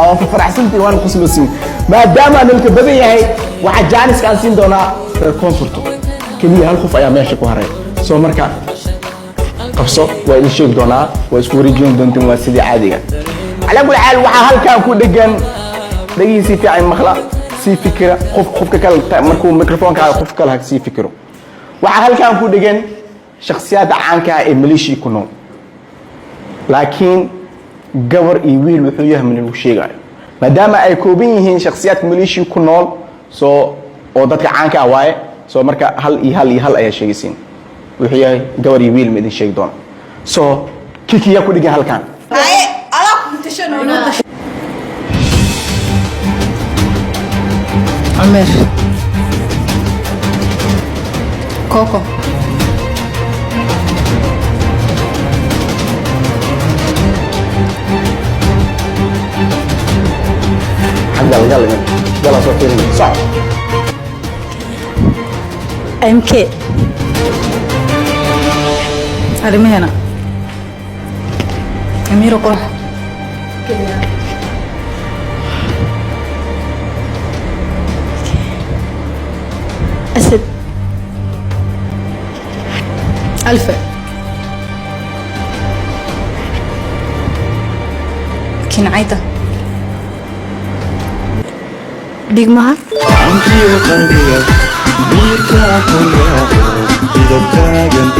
Waa ku faraxsantiin, waan quslosiin. Maadaama nilka badan yahay, waxaa jaaniska aan siin doonaa reer Koonfurto keliya. Hal qof ayaa meesha ku haray. Soo marka qabso, waa idin sheegi doonaa, waa isku wareejin doontiin, waa sidii caadiga. Calaa kulli xaal, waxaa halkan ku dhegan, dhegihii si fiican maqla, sii fikira. Qof qofka kale markuu mikrofoonka hayo, qof kale ha sii fikiro. Waxaa halkan ku dhegan shakhsiyaadda caanka ah ee Maleeshiya ku nool, laakiin gabar iyo wiil wuxuu yahay mana lagu sheegayo, maadaama ay kooban yihiin shakhsiyaadka Maleeshiya ku nool. Soo oo dadka caanka ah waaye. Soo marka hal iyo hal iyo hal ayaa sheegaysiin wuxuu yahay, gabar iyo wiil ma idin sheegi doono. Soo kikiyaa ku dhegan halkan. Haye, adaa ku tashanayna. Cumer, Coco. Gal gal gala, soo fiirin, soc. MK, arrimaheena, Amiiro Qurux. Asad Alfa, Kincayda, Dhigmaha. Ankiyo qalbiga biirkaa ku yaalo, idab taagan.